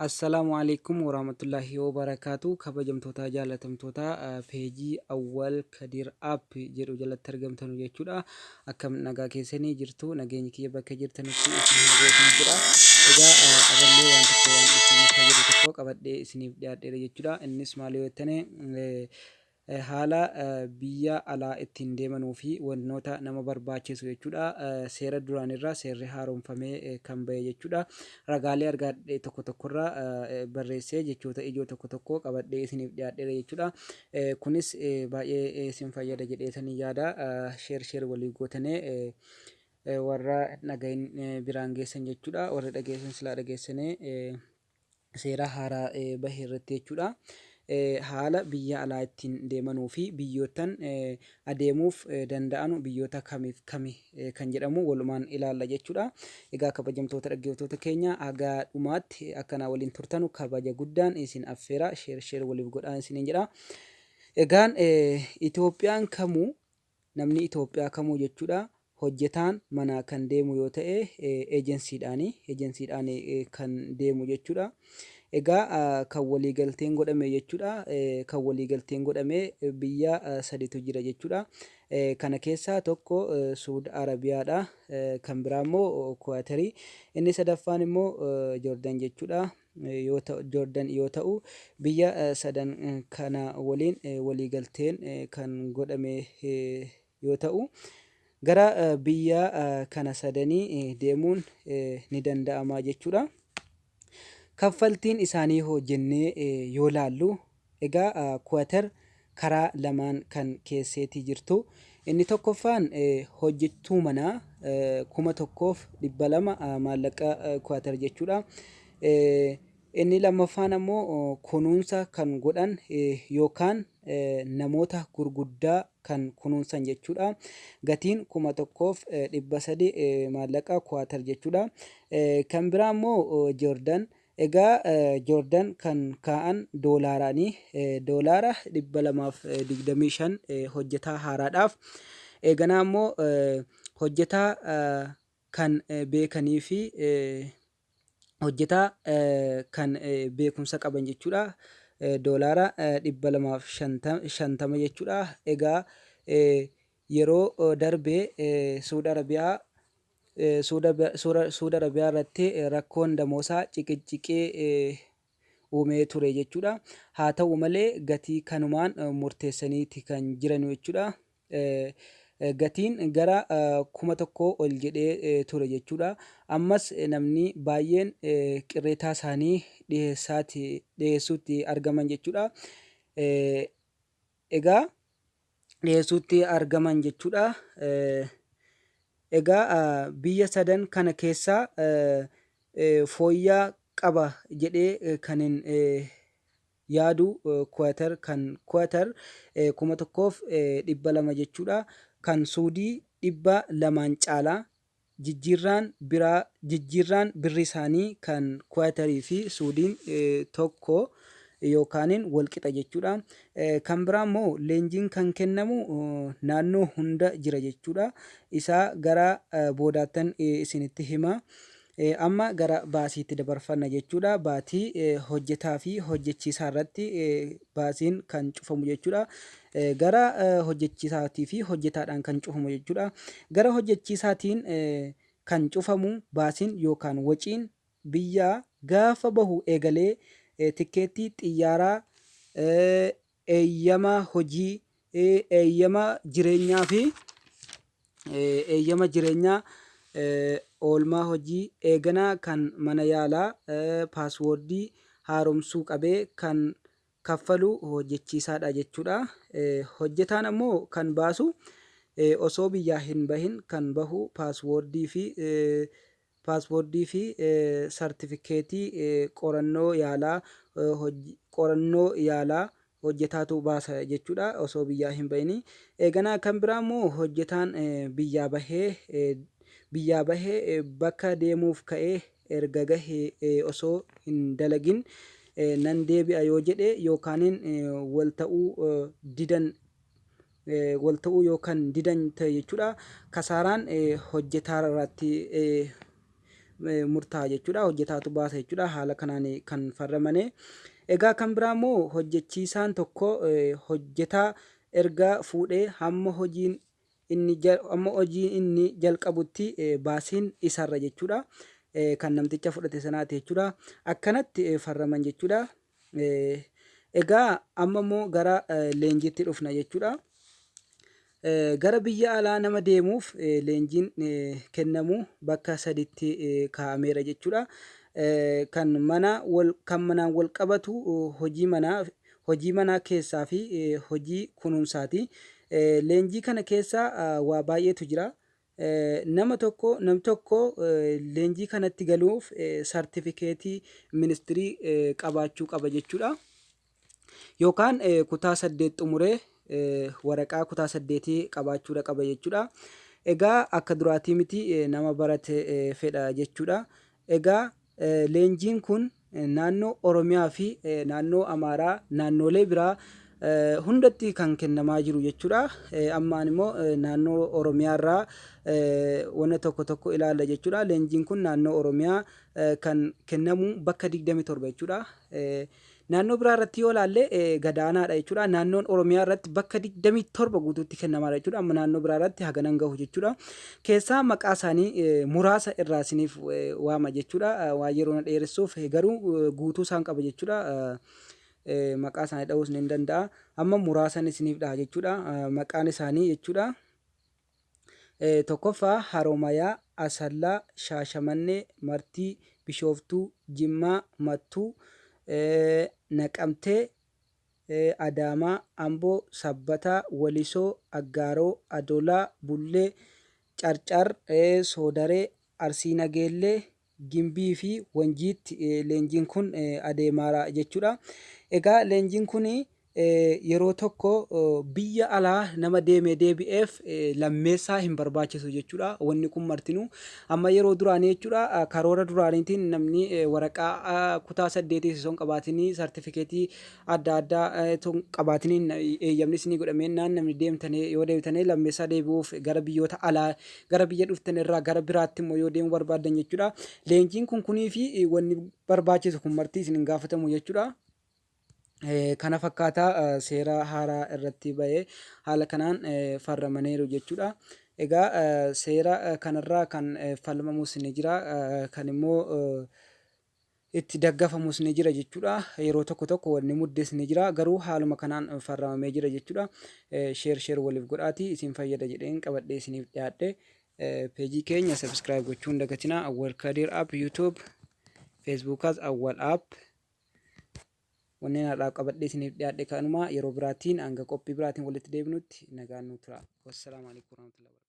Assalaamu Aleykum Warahmatullaahi Wabarakaatu. Kabajamtoota, jaalatamtoota peejii Awwal Kadir App jedhu jalatti argamtanu jechuudha. Akkam nagaa keessanii jirtu? Nageenyi kiyya bakka jirtanitti isin haa ga'u isin jedha. Egaa aballee waan tokko waan isin fayyadu tokko qabadhee isiniif dhiyaadheera jechuudha. Innis maal yoo jettane, haala biyya alaa ittiin deemanuu fi wantoota nama barbaachisu jechuudha. Seera duraanirraa seerri haaromfamee kan bahe jechuudha. Ragaalee argadhe tokko tokkorraa barreessee jechoota ijoo tokko tokko qabadhee isiniif dhiyaadheera jechuudha. Kunis baay'ee isin fayyada jedheetanii yaada. Share share walii gootanee warra dhagahin biraan geessan jechuudha. Warri dhageessan silaa dhageessanee seera haaraa bahe irratti jechuudha. Haala biyya alaa ittiin deemanuu fi biyyoottan adeemuuf danda'anu biyyoota kamiif kami kan jedhamu walumaan ilaalla jechuudha. Egaa kabajamtoota dhaggeeffattoota keenya, haga dhumaatti akkanaa waliin turtanu kabaja guddaan isin affeera, share share waliif godhaa isiniin jedha. Egaan Itoophiyaan kamuu, namni Itoophiyaa kamuu jechuudha, hojjetaan manaa kan deemu yoo ta'e ejensiidhaan kan deemu jechuudha. Egaa kan waliigalteen godhame jechuudha. Kan waliigalteen godhame biyya saditu jira jechuudha. Kana keessaa tokko Suud Arabiyaadha. Kan biraa immoo Kuwaatarii. Inni sadaffaan immoo Joordan jechuudha. Yoo ta'u, Joordan yoo ta'u, biyya sadan kana waliin waliigalteen kan godhame yoo ta'u, gara biyya kana sadanii deemuun ni danda'ama jechuudha. Kaffaltiin isaanii hoo jennee yoo laallu, egaa Kuwatar karaa lamaan kan keesseetii jirtu. Inni tokkoffaan hojjettuu manaa 1200 maallaqa Kuwatar jechuudha. Inni lammaffaan ammoo kunuunsa kan godhan yookaan namoota gurguddaa kan kunuunsan jechuudha. Gatiin 1300 maallaqa Kuwaatar jechuudha. Kan biraa immoo Joordan. Egaa Joordan kan kaa'an doolaaraani. Doolaara 225 hojjetaa haaraadhaaf. Eeganaa immoo hojjetaa kan beekanii fi hojjetaa kan beekumsa qaban jechuudha. Doolaara 250 jechuudha. Egaa yeroo darbe Suud Arabiyaa Suud Arabiyaa irratti rakkoon damoosaa ciqicciqee uumee ture jechuudha. Haa ta'u malee, gatii kanumaan murteessaniiti kan jiran jechuudha. Gatiin gara 1000 ol jedhee ture jechuudha. Ammas namni baay'een qirreetaa isaanii dhiyeessuutti argaman jechuudha. Egaa dhiyeessuutti argaman jechuudha. Egaa biyya sadan kana keessaa fooyyaa qaba jedhee kanin yaadu Kuwatar, kan Kuwatar 1200 jechuudha. Kan Suudii 200n caala. Jijjiirraan biraa jijjiirraan birri isaanii kan Kuwatarii fi Suudiin tokko yookaaniin wal qixa jechuudha. Kan biraa immoo leenjiin kan kennamu naannoo hunda jira jechuudha. Isaa gara boodaattan isinitti hima. Amma gara baasiitti dabarfanna jechuudha. Baatii hojjetaa fi hojjechiisaa irratti baasiin kan cufamu jechuudha. Gara hojjechiisaatii fi hojjetaadhaan kan cufamu jechuudha. Gara hojjechiisaatiin kan cufamu baasiin yookaan waciin biyyaa gaafa bahu eegalee tikkeettii xiyyaaraa, eeyyama hojii, eeyyama jireenyaa fi eeyyama jireenyaa, oolmaa hojii, eeganaa kan mana yaalaa, paaswoordii haaromsuu qabee kan kaffalu hojjechiisaadha jechuudha. Hojjetaan ammoo kan baasu osoo biyyaa hin bahin kan bahu paaswoordii fi sartifikeetii qorannoo yaalaa hojjetaatu baasa jechuudha osoo biyyaa hin bahini. Eeganaa kan biraa immoo hojjetaan biyyaa bahee bakka deemuuf ka'ee erga gahee osoo hin dalagin nan deebi'a yoo jedhe yookaaniin wal ta'uu didan, wal ta'uu yookaan didan ta'e jechuudha. Kasaaraan hojjetaa irratti murtaa'a jechuudha. Hojjetaatu baasa jechuudha. Haala kanaan kan farramane. Egaa kan biraa immoo hojjechiisaan tokko hojjetaa erga fuudhee hamma hojiin inni jalqabutti baasiin isarra jechuudha. Kan namticha fudhate sanaati jechuudha. Akkanatti farraman jechuudha. Egaa amma immoo gara leenjiitti dhufna jechuudha. Gara biyya alaa nama deemuuf leenjiin kennamu bakka saditti kaa'ameera jechuudha. Kan mana wal kan manaan wal qabatu, hojii manaa keessaa fi hojii kunuunsaati. Leenjii kana keessa waa baay'eetu jira. Nama tokko leenjii kanatti galuuf sartifikeetii ministirii qabaachuu qaba jechuudha. Yookaan kutaa 8 xumuree waraqaa kutaa 8 qabaachuudha qaba jechuudha. Egaa akka duraatii miti, nama barate fedha jechuudha. Egaa leenjiin kun naannoo Oromiyaa fi naannoo Amaaraa, naannolee biraa hundatti kan kennamaa jiru jechuudha. Ammaan immoo naannoo Oromiyaa irraa wanna tokko tokko ilaalla jechuudha. Leenjiin kun naannoo Oromiyaa kan kennamu bakka 27 jechuudha. Naannoo biraa irratti yoo ilaalle gadaanaadha jechuudha. Naannoon Oromiyaa irratti bakka 27 guutuutti kennamaadha jechuudha. Amma naannoo biraa irratti haganan gahu jechuudha. Keessaa maqaa isaanii muraasa irraa isiniif waama jechuudha. Waa yeroo na dheeressuuf garuu guutuu isaan qaba jechuudha. Maqaa isaanii dha'uus ni danda'a. Amma muraasan isiniif dhaha jechuudha. Maqaan isaanii jechuudha. Tokkoffaa Haromayaa, Asallaa, Shaashamannee, Martii, Bishooftuu, Jimmaa, Mattuu, Naqamtee, Adaamaa, Amboo, Sabbataa, Walisoo, Aggaaroo, Adolaa, Bullee, Carcar, Soodaree, Arsii Nageellee, Gimbii fi Wanjiitti leenjiin kun adeemaara jechuudha. Egaa leenjiin kun yeroo tokko biyya alaa nama deemee deebi'eef lammeessaa hin barbaachisu jechuudha. Wanni kun martinuu amma yeroo duraanii jechuudha, karoora duraaniitiin namni waraqaa kutaa 8 osoo hin qabaatinii, sartifikeetii adda addaa osoo hin qabaatiniin eeyyamni isinii godhamee namni deemtanii yoo deebitanii lammeessaa deebi'uuf gara biyyoota alaa, gara biyya dhuftan irraa gara biraatti immoo yoo deemuu barbaaddan jechuudha. Leenjiin kun kunii fi wanni barbaachisu kun marti isin hin gaafatamu jechuudha. Kana fakkaataa seera haaraa irratti bahee haala kanaan farramaniiru jechuudha. Egaa seera kanarraa kan falmamus ni jira, kan immoo itti daggafamus ni jira jechuudha. Yeroo tokko tokko wanni muddes ni jira, garuu haaluma kanaan farramamee jira jechuudha. Share share waliif godhaati, isin fayyada jedheen qabadhee isiniif dhiyaadhe. Peejii keenya subscribe gochuun dagatinaa. Awwal Kadir App YouTube, Facebookas Awwal App. Wanneen har'aaf qabadhee isiniif dhiyaadhe kanuma. Yeroo biraatiin hanga qophii biraatiin walitti deebinutti nagaan nu tura. Wassalaamu alaikum warahmatullahi wabarakatuh.